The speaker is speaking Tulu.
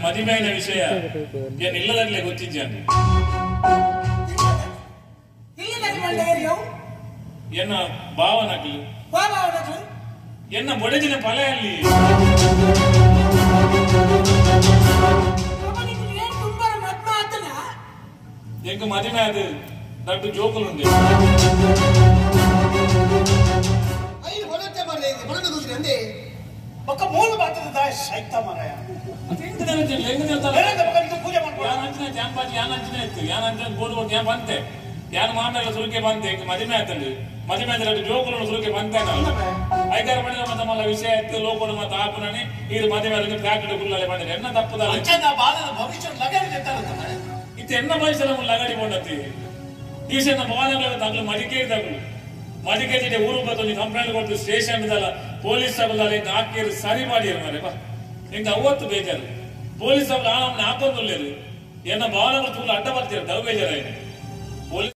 ಮದಿಮೆಯ ವಿಷಯ ಇಲ್ಲದಾಗಲೇ ಗೊತ್ತಿದ್ದೆ. ಎನ್ನ ಭಾವನಕ್ಲು ವಾ ಭಾವನಕ್ಲು ಎನ್ನ ಬೊಡೆದಿನ ಫಲ ಅಲ್ಲಿ ಎಂಕ್ ಮದಿಮೆ ಅದು ದೊಡ್ಡ ಜೋಕುಲುಂಡೆ ಐದು ಹೊಲತ್ತೆ ಮಾರ್ರೆ ಇದು ಬಡದ ದೂಸಿರಿ ಅಂದೆ ಬೊಕ್ಕ ಮೂಲ ಬಾತದ ದಾಯ ಶೈತ ಮಾರಾಯ ಎಂಕ್ ನೆನಪಿಲ್ಲ, ಎಂಕ್ ನೆನಪಿಲ್ಲ. ಬೇರೆ ಬೊಕ್ಕ ಇದು ಪೂಜೆ ಮಾಡ್ಕೊಡ ಯಾನ್ ಅಂಚಿನ ಯಾನ್ ಬಾಜಿ ಯಾನ್ ಅಂಚಿನ ಇತ್ತು ಯಾನ್ ಅಂಚಿನ ಬೋರ್ಡ್ ಕೊಟ್ಟು ಯಾನ್ ಬಂತೆ ಯಾನ್ ಮಾಮೆಲ್ಲ ಸುರುಕೆ ಬಂತೆ ಎಂಕ್ ಮದಿಮೆ ಆತಂಡು ಮದಿಮೆ ಆದ್ರೆ ಜೋಕುಲು ಸುರುಕೆ ಬಂತೆ ನಾನು ಐದಾರು ಮಣಿದ ಮತ್ತೆ ಮಲ್ಲ ವಿಷಯ ಇತ್ತು ಲೋಕೋಡು ಮತ್ತೆ ಆಪುನನಿ ಇದು ಮದಿಮೆ ಆದ್ರೆ ಫ್ಯಾಕ್ಟರಿ ಗುಲ್ಲಲೆ ಬಂದಿದೆ ಎನ್ನ ತಪ್ಪುದಲ್ಲ ಅಂಚೆ ನಾ ಬಾಲದ ಭವಿಷ್ಯ ಲಗಡಿ ತೆತ್ತಾರಂತ ಇತ್ತು ಎನ್ನ ಭವಿಷ್ಯದ ಮುಲ್ಲ ಲಗಡಿ ಕೊಂಡತ್ತಿ ಟ್ಯೂಷನ್ ಭವನಗಳ ತಗ್ಲು ಮಡಿಕೇರಿ ತಗ್ಲು ಮಡಿಕೇರಿ ಊರು ಬತ್ತೊಂದು ಕಂಪ್ಲೇಂಟ್ ಕೊಟ್ಟು ಸ್ಟೇಷನ್ ದಲ್ಲ ಪೊಲೀಸ್ ತಗಲಲ್ಲ ಇಂಕ ಹಾಕೇರಿ ಸರಿ ಮಾಡಿರು ಮಾರೆ ಬಾ ಇಂಕ ಅವತ್ತು ಬೇಜಾರು ಪೊಲೀಸ್ ಅವ್ರು ಆ ನಮ್ಮನ್ನ ಹಾಕೊಂಡುಲ್ಲೇರು ಎನ್ನ ಭಾವನೆಗಳು ತೂಲು ಅಡ್ಡ ಬರ್ತೀರ ದವ್ ಬೇಜಾರಾಯ್ತು.